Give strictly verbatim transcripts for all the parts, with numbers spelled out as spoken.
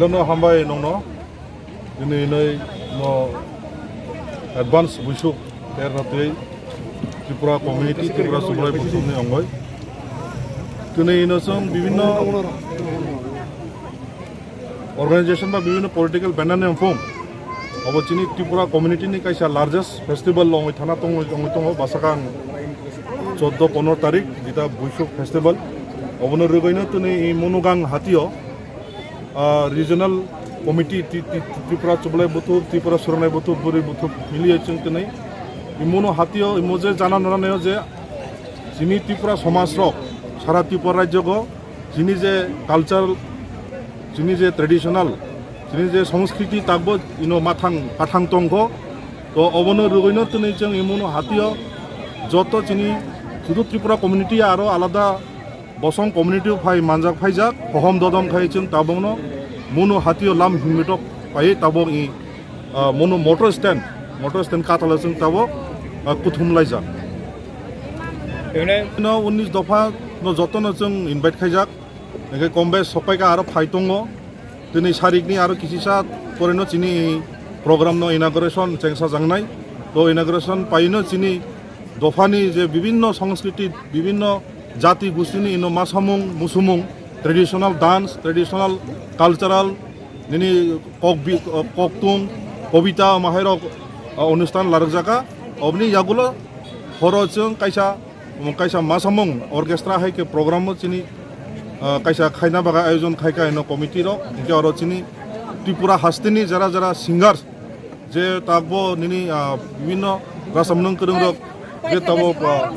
Jono hambai nongno, tini inoi no advance buisuk ter ratui Tripura community, Tripura Subraiyung Buthumni ongoi. Tini ino chwng bibinno organization ba bibinno political banner ni wngphung. Obo chini Tripura community ni kaisa largest festival ongoi thana tongoi, ongoi tongo, bwsakang choddo pondro tarik, jeta buisuk festival. Obono rwgwino tini i Munugang hatio, ah, regional committee, Ti-, Ti-, Tripura Chublai Buthub, Tripura Suranai Buthub, Buri Buthub miliye chwng tini i Munu hatio, imo je jana nana nayo je chini Tripura somaj rok sara Tripura rajyo go chini je culture, chini je traditional, chini je sanskriti takbo ino mathang pathang tongkho. To obono rwgwino tini chwng i Munu hatio joto chini sudu Tripura community aro alada bosong community phai manjak phaijak, hohom dodom khai chwng tabokno Munu hatio lam himmitok pai tabok i, ah, Munu motor stand, motor stand katalo chwng tabok, ah, kuthum laijak. Bini no unis dopha no jotono chwng invite khaijak. Hingke kombe sokpaika aro phai tongo. Tini sarikni aro kisisa poreno chini program no inauguration chengsa jangnai. To inauguration paino chini dophani je bibinno sanskriti, bibinno jati gustini ino masamung, musumung, traditional dance, traditional cultural, nini kok bi-, koktung, kobita, mahairok, ah, onusthan larwkjaka. Obni yagulo horo chwng kaisa Omo kaisa masamung orchestra hai khe program o chini, ah, kaisa khaina bagwi ayojon khai kha ino committee rok, hinkhe oro chini Tripura hasteni jara jara singers je takbo nini, ah, bibinno rasamnwng kwrwng rok je tabo, ah,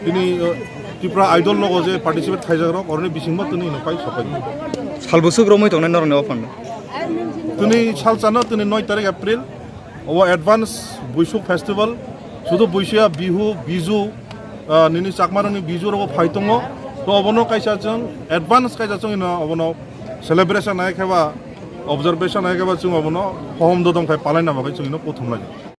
tini, ah, Tripura Idol logo je participate khaijak rok oroni bisingbo tini ino pai sopai. Salbusuk romwi tongnai norokni o phano? Tini salsano tini noi tarik April. Obo advance Buisuk festival, sudu Buisuya Bihu, Biju, ah, nini Chakmarokni Biju rogo phai tongo. To obono kaisa chwng advance kaisa chwng ino obono celebration hai khe ba observation hai khe ba chwng obono hohom dodom khai palai namo khai chwng ino kuthum lai.